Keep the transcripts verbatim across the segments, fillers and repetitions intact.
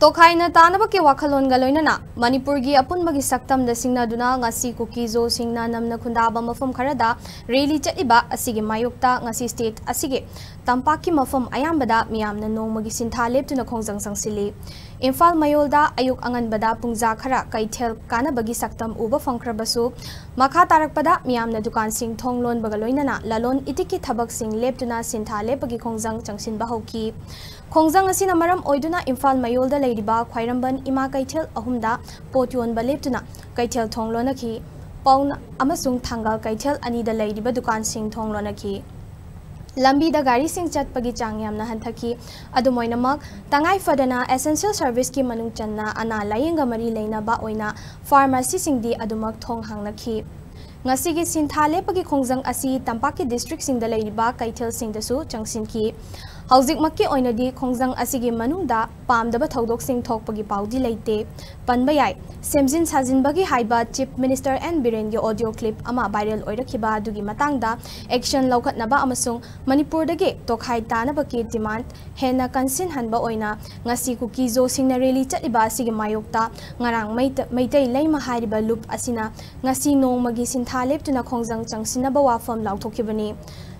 ꯇꯣꯈꯥꯏꯅ ꯇꯥꯅꯕꯒꯤ ꯋꯥꯈꯜꯂꯣꯟꯒ ꯂꯣꯏꯅꯅ ꯃꯅꯤꯄꯨꯔꯒꯤ ꯑꯄꯨꯟꯕꯒꯤ ꯁꯛꯇꯝꯗ ꯁꯤꯡꯅꯗꯨꯅ ꯉꯁꯤ ꯀꯨꯀꯤꯖꯣꯁꯤꯡꯅ ꯅꯝꯅ ꯈꯨꯟꯗꯥꯕ ꯃꯐꯝ ꯈꯔꯗ rally ꯆꯠꯂꯤꯕ ꯑꯁꯤꯒꯤ ꯃꯥꯌꯣꯛꯇ ꯉꯁꯤ state ꯑꯁꯤꯒꯤ ꯇꯝꯄꯥꯛꯀꯤ ꯃꯐꯝ ꯑꯌꯥꯝꯕꯗ ꯃꯤꯌꯥꯝꯅ ꯅꯣꯡꯃꯒꯤ ꯁꯤꯟꯊꯥ ꯂꯦꯞꯇꯨꯅ ꯈꯣꯡꯖꯪ ꯆꯪꯁꯤꯜꯂꯤ꯫ ꯏꯝꯐꯥꯜ ꯃꯌꯣꯜꯗ ꯑꯌꯨꯛ ꯑꯉꯟꯕꯗ ꯄꯨꯡꯖꯥ ꯈꯔ ꯀꯩꯊꯦꯜ ꯀꯥꯅꯕꯒꯤ ꯁꯛꯇꯝ ꯎꯕ ꯐꯪꯈ꯭ꯔꯕꯁꯨ, ꯃꯈꯥ ꯇꯥꯔꯛꯄꯗ ꯃꯤꯌꯥꯝꯅ ꯗꯨꯀꯥꯟꯁꯤꯡ ꯊꯣꯡ ꯂꯣꯟꯕꯒ ꯂꯣꯏꯅꯅ ꯂꯂꯣꯟ ꯏꯇꯤꯛꯀꯤ ꯊꯕꯛꯁꯤꯡ ꯂꯦꯞꯇꯨꯅ ꯁꯤꯟꯊꯥ ꯂꯦꯞꯄꯒꯤ ꯈꯣꯡꯖꯪ ꯆꯪꯁꯤꯟꯕ ꯍꯧꯈꯤ꯫ ꯈꯣꯡꯖꯪ ꯑꯁꯤꯅ ꯃꯔꯝ ꯑꯣꯏꯗꯨꯅ ꯏꯝꯐꯥꯜ ꯃꯌꯣꯜꯗ ꯂꯩꯔꯤꯕ ꯈ꯭ꯋꯥꯏꯔꯝꯕꯟ ꯏꯃꯥ ꯀꯩꯊꯦꯜ ꯑꯍꯨꯝꯗ ꯄꯣꯠ ꯌꯣꯟꯕ ꯂꯦꯞꯇꯨꯅ ꯀꯩꯊꯦꯜ ꯊꯣꯡ ꯂꯣꯟꯅꯈꯤ꯫ ꯄꯥꯎꯅ ꯑꯃꯁꯨꯡ ꯊꯥꯡꯒꯜ ꯀꯩꯊꯦꯜ ꯑꯅꯤꯗ ꯂꯩꯔꯤꯕ ꯗꯨꯀꯥꯟꯁꯤꯡ ꯊꯣꯡ ꯂꯣꯟꯅꯈꯤ꯫ ꯂꯝꯕꯤꯗ ꯒꯥꯔꯤꯁꯤꯡ ꯆꯠꯄꯒꯤ ꯆꯥꯡ ꯌꯥꯝꯅ ꯍꯟꯊꯈꯤ꯫ ꯑꯗꯨꯝ ꯑꯣꯏꯅꯃꯛ, ꯇꯉꯥꯏ ꯐꯗꯅ essential serviceꯀꯤ ꯃꯅꯨꯡ ꯆꯟꯅ ꯑꯅꯥ ꯂꯥꯌꯦꯡꯒ ꯃꯔꯤ ꯂꯩꯅꯕ ꯑꯣꯏꯅ pharmacyꯁꯤꯡꯗꯤ ꯑꯗꯨꯃꯛ ꯊꯣꯡ ꯍꯥꯡꯅꯈꯤ꯫ ꯉꯁꯤꯒꯤ ꯁꯤꯟꯊꯥ ꯂꯦꯞꯄꯒꯤ ꯈꯣꯡꯖꯪ ꯑꯁꯤ ꯇꯝꯄꯥꯛꯀꯤ districtꯁꯤꯡꯗ ꯂꯩꯔꯤꯕ ꯀꯩꯊꯦꯜꯁꯤꯡꯗꯁꯨ ꯆꯪꯁꯤꯟꯈꯤ꯫ ꯍꯧꯖꯤꯛꯃꯛꯀꯤ ꯑꯣꯏꯅꯗꯤ ꯈꯣꯡꯖꯪ ꯑꯁꯤꯒꯤ ꯃꯅꯨꯡꯗ ꯄꯥꯝꯗꯕ ꯊꯧꯗꯣꯛꯁꯤꯡ ꯊꯣꯛꯄꯒꯤ ꯄꯥꯎꯗꯤ ꯂꯩꯇꯦ꯫ ꯄꯟꯕ ꯌꯥꯏ, ꯁꯦꯝꯖꯤꯟ ꯁꯥꯖꯤꯟꯕꯒꯤ ꯍꯥꯏꯕ Chief Minister ꯑꯦꯟ ꯕꯤꯔꯦꯟꯒꯤ audio clip ꯑꯃ viral ꯑꯣꯏꯔꯛꯈꯤꯕ ꯑꯗꯨꯒꯤ ꯃꯇꯥꯡꯗ action ꯂꯧꯈꯠꯅꯕ ꯑꯃꯁꯨꯡ ꯃꯅꯤꯄꯨꯔꯗꯒꯤ ꯇꯣꯈꯥꯏ ꯇꯥꯅꯕꯒꯤ demand ꯍꯦꯟꯅ ꯀꯟꯁꯤꯟꯍꯟꯕ ꯑꯣꯏꯅ ꯉꯁꯤ ꯀꯨꯀꯤꯖꯣꯁꯤꯡꯅ rally ꯆꯠꯂꯤꯕ ꯑꯁꯤꯒꯤ ꯃꯥꯌꯣꯛꯇ ꯉꯔꯥꯡ ꯃꯩꯇ-, ꯃꯩꯇꯩ ꯂꯩꯃ ꯍꯥꯏꯔꯤꯕ ꯂꯨꯞ ꯑꯁꯤꯅ ꯉꯁꯤ ꯅꯣꯡꯃꯒꯤ ꯁꯤꯟꯊꯥ ꯂꯦꯞꯇꯨꯅ ꯈꯣꯡꯖꯪ ꯆꯪꯁꯤꯟꯅꯕ ꯋꯥꯐꯝ ꯂꯥꯎꯊꯣꯛꯈꯤꯕꯅꯤ꯫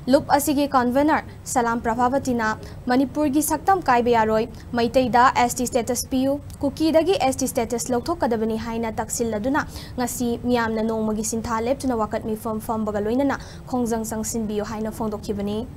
ꯂꯨꯞ ꯑꯁꯤꯒꯤ convener ꯁꯂꯥꯝ ꯄ꯭ꯔꯚꯥꯕꯇꯤꯅ ꯃꯅꯤꯄꯨꯔꯒꯤ ꯁꯛꯇꯝ ꯀꯥꯏꯕ ꯌꯥꯔꯣꯏ, ꯃꯩꯇꯩꯗ ST status ꯄꯤꯌꯨ, ꯀꯨꯀꯤꯗꯒꯤ ST status ꯂꯧꯊꯣꯛꯀꯗꯕꯅꯤ ꯍꯥꯏꯅ ꯇꯛꯁꯤꯜꯂꯗꯨꯅ ꯉꯁꯤ ꯃꯤꯌꯥꯝꯅ ꯅꯣꯡꯃꯒꯤ ꯁꯤꯟꯊꯥ ꯂꯦꯞꯇꯨꯅ ꯋꯥꯀꯠ ꯃꯤꯐꯝ ꯐꯝꯕꯒ ꯂꯣꯏꯅꯅ ꯈꯣꯡꯖꯪ ꯆꯪꯁꯤꯟꯕꯤꯌꯨ ꯍꯥꯏꯅ ꯐꯣꯡꯗꯣꯛꯈꯤꯕꯅꯤ꯫